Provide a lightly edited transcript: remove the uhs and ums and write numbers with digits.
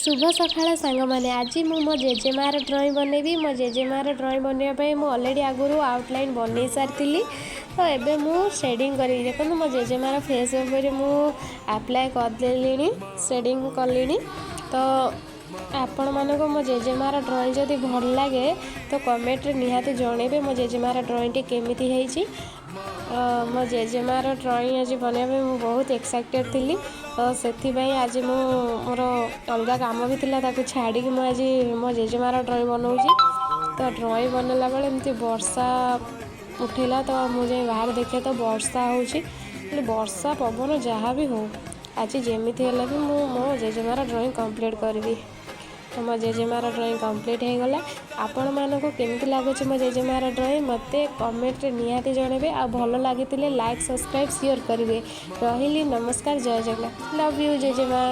ଶୁଭ ସକାଳ ସାଙ୍ଗମାନେ। ଆଜି ମୁଁ ମୋ ଜେଜେମାର ଡ୍ରଇଂ ବନେଇବି। ମୋ ଜେଜେମାର ଡ୍ରଇଂ ବନେଇବା ପାଇଁ ମୁଁ ଅଲରେଡ଼ି ଆଗରୁ ଆଉଟଲାଇନ୍ ବନେଇ ସାରିଥିଲି, ତ ଏବେ ମୁଁ ସେଡ଼ିଂ କରିବି। ଦେଖନ୍ତୁ, ମୋ ଜେଜେମାର ଫେସ୍ ଉପରେ ମୁଁ ଆପ୍ଲାଏ କରିଦେଲିଣି, ସେଡ଼ିଂ କଲିଣି। ତ ଆପଣମାନଙ୍କୁ ମୋ ଜେଜେମାର ଡ୍ରଇଂ ଯଦି ଭଲ ଲାଗେ, ତ କମେଣ୍ଟରେ ନିହାତି ଜଣେଇବେ ମୋ ଜେଜେମାର ଡ୍ରଇଂଟି କେମିତି ହେଇଛି। ମୋ ଜେଜେମାର ଡ୍ରଇଂ ଆଜି ବନେଇବା ପାଇଁ ମୁଁ ବହୁତ ଏକ୍ସାଇଟେଡ଼୍ ଥିଲି। ତ ସେଥିପାଇଁ ଆଜି ମୁଁ ମୋର ଅଲଗା କାମ ବି ଥିଲା, ତାକୁ ଛାଡ଼ିକି ମୁଁ ଆଜି ମୋ ଜେଜେମାର ଡ୍ରଇଂ ବନାଉଛି। ତ ଡ୍ରଇଂ ବନେଇଲା ବେଳେ ଏମିତି ବର୍ଷା ଉଠେଇଲା, ତ ମୁଁ ଯାଇ ବାହାରେ ଦେଖେ ତ ବର୍ଷା ହେଉଛି। ହେଲେ ବର୍ଷା ପବନ ଯାହା ବି ହଉ, ଆଜି ଯେମିତି ହେଲେ ବି ମୁଁ ମୋ ଜେଜେମାର ଡ୍ରଇଂ କମ୍ପ୍ଲିଟ୍ କରିବି। ତ ମୋ ଜେଜେମାର ଡ୍ରଇଂ କମ୍ପ୍ଲିଟ୍ ହେଇଗଲା। ଆପଣମାନଙ୍କୁ କେମିତି ଲାଗୁଛି ମୋ ଜେଜେମାର ଡ୍ରଇଂ, ମୋତେ କମେଣ୍ଟରେ ନିହାତି ଜଣାଇବେ। ଆଉ ଭଲ ଲାଗିଥିଲେ ଲାଇକ୍, ସବସ୍କ୍ରାଇବ୍, ସେୟାର କରିବେ। ରହିଲି, ନମସ୍କାର, ଜୟ ଜଗନ୍ନାଥ। ଲଭ୍ you ଜେଜେମା।